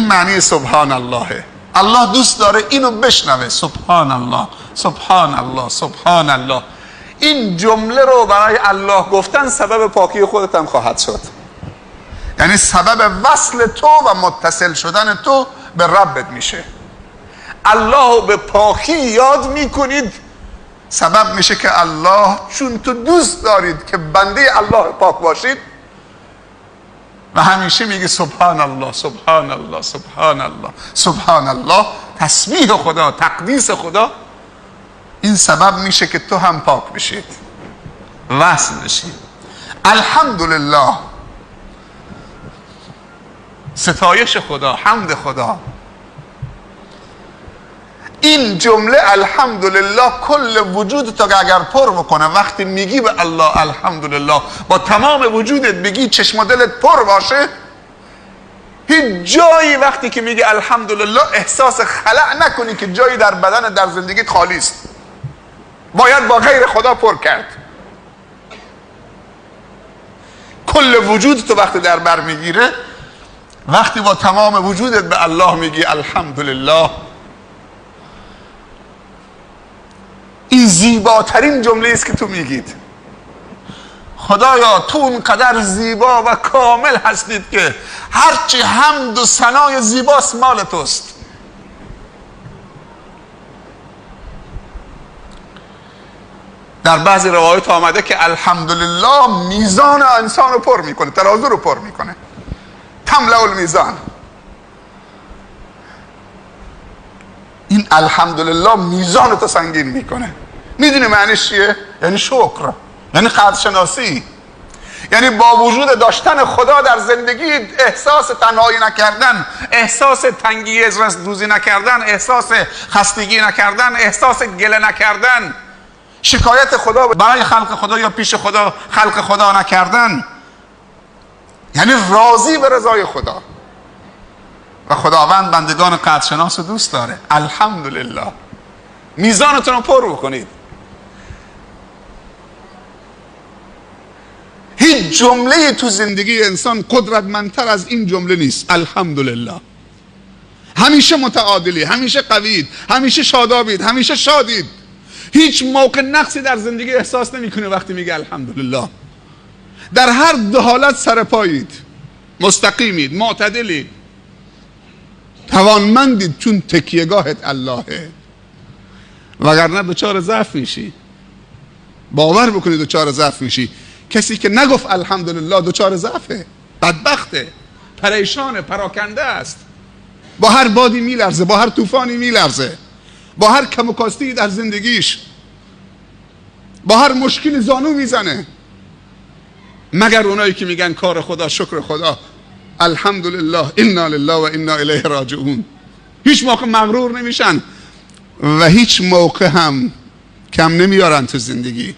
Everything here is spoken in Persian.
این معنی سبحان اللهه. الله دوست داره اینو بشنوه، سبحان الله، سبحان الله، سبحان الله. این جمله رو برای الله گفتن سبب پاکی خودت هم خواهد شد، یعنی سبب وصل تو و متصل شدن تو به ربت میشه. الله به پاکی یاد میکنید، سبب میشه که الله، چون تو دوست دارید که بنده الله پاک باشید و همیشه میگه سبحان الله، سبحان الله، سبحان الله، سبحان الله، تسبیح خدا، تقدیس خدا، این سبب میشه که تو هم پاک بشید، وصل بشید. الحمدلله، ستایش خدا، حمد خدا. این جمله الحمدلله کل وجود تو اگر پر بکنه، وقتی میگی به الله الحمدلله با تمام وجودت بگی، چشم و دلت پر باشه، هیچ جایی وقتی که میگی الحمدلله احساس خلأ نکنی که جایی در بدن، در زندگیت خالی است، باید با غیر خدا پر کرد. کل وجود تو وقتی در بر میگیره، وقتی با تمام وجودت به الله میگی الحمدلله، این زیباترین جمله است که تو میگید. خدایا تو اونقدر زیبا و کامل هستید که هرچی حمد و ثنای زیباست مال توست. در بعضی روایات آمده که الحمدلله میزان انسان رو پر میکنه، ترازو رو پر میکنه، تملأ المیزان. این الحمدلله میزان تو سنگین میکنه. میدونی معنیش چیه؟ یعنی شکر، یعنی قدرشناسی، یعنی با وجود داشتن خدا در زندگی احساس تنهایی نکردن، احساس تنگی روزی نکردن، احساس خستگی نکردن، احساس گله نکردن، شکایت خدا برای خلق خدا یا پیش خدا خلق خدا نکردن، یعنی راضی به رضای خدا. و خداوند بندگان قدرشناس رو دوست داره. الحمدلله. میزانتون رو پر بکنید. هیچ جمله تو زندگی انسان قدرتمندتر از این جمله نیست، الحمدلله. همیشه متعادلی، همیشه قوید، همیشه شادابید، همیشه شادید. هیچ موقع نقصی در زندگی احساس نمی‌کنی وقتی میگه الحمدلله. در هر دو حالت سر پایید، مستقیمید، معتدلید، توانمندید، چون تکیهگاهت اللهه. وگرنه دچار ضعف میشی. باور بکنید دچار ضعف میشی. کسی که نگفت الحمدلله دچار ضعفه، بدبخته، پریشانه، پراکنده است، با هر بادی میلرزه، با هر طوفانی میلرزه، با هر کم و کاستی در زندگیش، با هر مشکلی زانو میزنه. مگر اونایی که میگن کار خدا، شکر خدا، الحمدلله، انا لله و انا الیه راجعون. هیچ موقع مغرور نمیشن و هیچ موقع هم کم نمیارن تو زندگی.